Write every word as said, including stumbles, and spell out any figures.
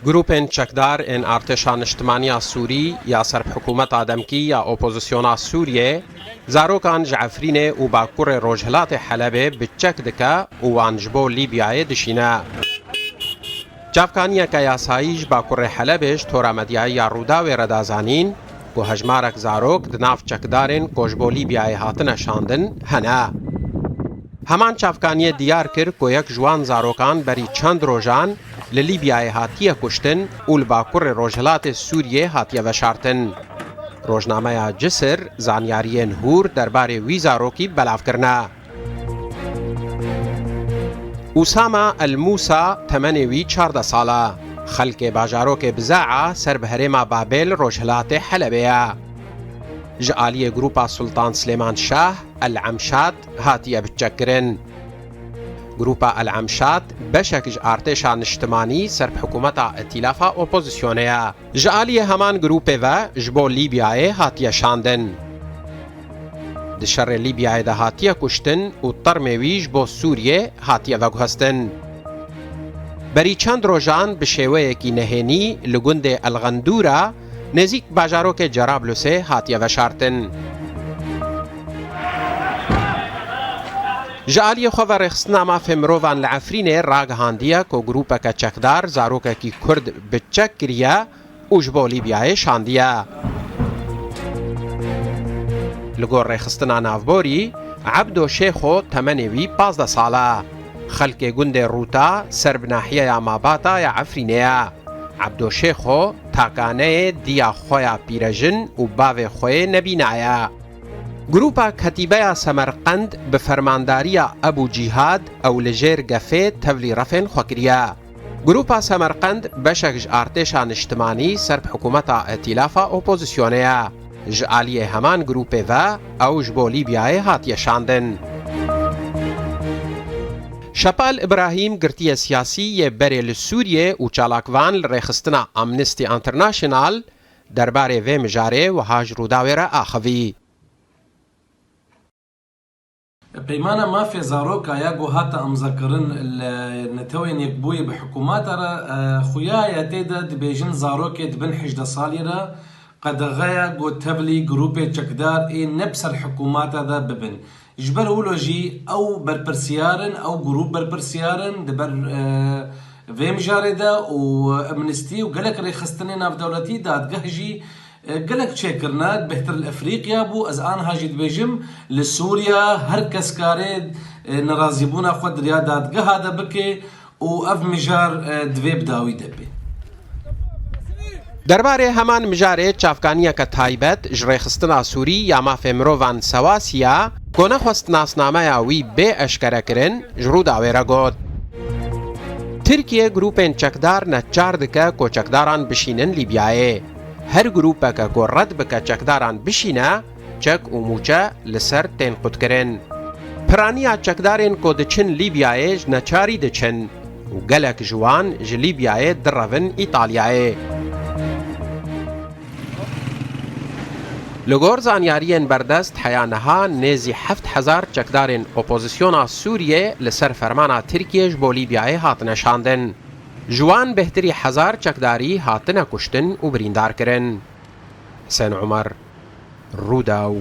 Grûpên çekdar ên Artêşa Niştimaniya Sûrî ya ser bi hikûmeta demkî ya opozisyona Sûriyê, zarokan ji Efrînê û bakurê rojhilatê Helebê bi çek dike û wan ji bo Lîbyayê dişîne. Çavkaniyeke yasayî ji bakurê Helebê ji tora medyayî ya Rûdawê re da zanîn ku hejmarek zarok di nav çekdarên ku ji bo Lîbyayê hatine şandin hene. Heman çavkaniyê diyar kir ku yek ji wan zarokan berî çend rojan li Lîbyayê hatiye kuştin û li bakurê rojhilatê Sûriyê hatiye veşartin. Rojnameya Cisir zanyariyên hûr derbarê wî zarokî belav kirine. Usama El Musa temenê wî çardeh sal e. Xelkê bajarokê Bizaa ser bi herêma Babê li rojhilatê Helebê ye. Ji aliyê grûpa Sultan Silêman Şah El Emşad hatiye biçekkirin. Grûpa El Emşad beşek ji artêşa niştimanî ser bi hikûmeta îtîlafa opozisyonê ye. Ji aliyê heman grûpê ve ji bo Lîbyayê hatiye şandin. Di şerê Lîbyayê de hatiye kuştin û termê wî ji bo Sûriyê hatiye veguhestin. Berî çend rojan bi şêweyekî nehênî li gundê El Xendûra nêzîk bajarokê Cerablusê hatiye veşartin. Ji aliyê xwe ve Rêxistina Mafê Mirovan li Efrînê ragihandiye ku grûpeke çekdar zarokekî Kurd bi çek kiriye û ji bo Lîbyayê şandiye. Li gor Rêxistina Navborî, Ebdo Şêxo temenê wî pazdeh sal e. Xelkê gundê Rûta ser bi nahiyeya Mabata ya Efrînê ye. Ebdo Şêxo takaneyê diya xwe ya pîrejin û bavê xwe yê nebîna ye. Grûpa Ketîbeya Semerqend bi fermandariya Ebû Cîhad ew li jêr gefê tevlî refên xwe kiriye. Grûpa Semerqend beşek ji artêşa niştimanî ser bi hikûmeta îtîlafa opozisyonê ye. Ji aliyê heman grûpê ve ew ji bo Lîbyayê hatiye şandin. Şepal Îbrahîm, girtiyê siyasî yê berê li Sûriyê û çalakvan li rêxistina Amnesty International, derbarê vê mijarê wiha ji Rûdawê re axivî. Peymana mafê zaroka ya ku hate imzakirin li Netewên Yekbûyî bi hikûmeta re, e, xuya ye tê de dibêjin zarokê di bin hejdeh salî re qedexe ye ku tevlî grûpê çekdar ê ne bi ser hikûmeta de bibin. Ji ber wilo jî ew berpirsiyar in, ew grûp berpirsiyar in di ber, e, vê mijarê de û Amnesty û gelek rêxistinê navdewletî, dadgeh jî E, gelek çêkirine, bêhtir li Efrîqya bû. Ez aniha jî dibêjim, li Sûriya her kes kare, e, nerazîbûna xwe di riya dadgeha de bike û ev mijar, e, divê bi dawî de bê. Derbarê heman mijarê çavkaniyeke taybet ji Rêxistina Sûrî ya Mafê Mirovan Sewasiya, ku nexwest nasnameya wî bê eşkerekirin, ji Rûdawê re got, Tirkiye grûpên çekdar neçar dike ku çekdaran bişînin Lîbyayê. Her grûpeke ku red bike çekdaran bişîne, çek û mûçe li ser tên qutkirin. Piraniya çekdarên ku diçin Lîbyayê ji neçarî diçin û gelek ji wan ji Lîbyayê direvin Îtalyayê. Li gor zanyariyên berdest, heya niha nêzî heft hezar çekdarên opozisyona Sûriyê li ser fermana Tirkiyê ji bo Lîbyayê hatine şandin. Ji wan bêhtirî hezar çekdarî hatine kuştin û birîndar kirin. Husên Umer, Rûdaw.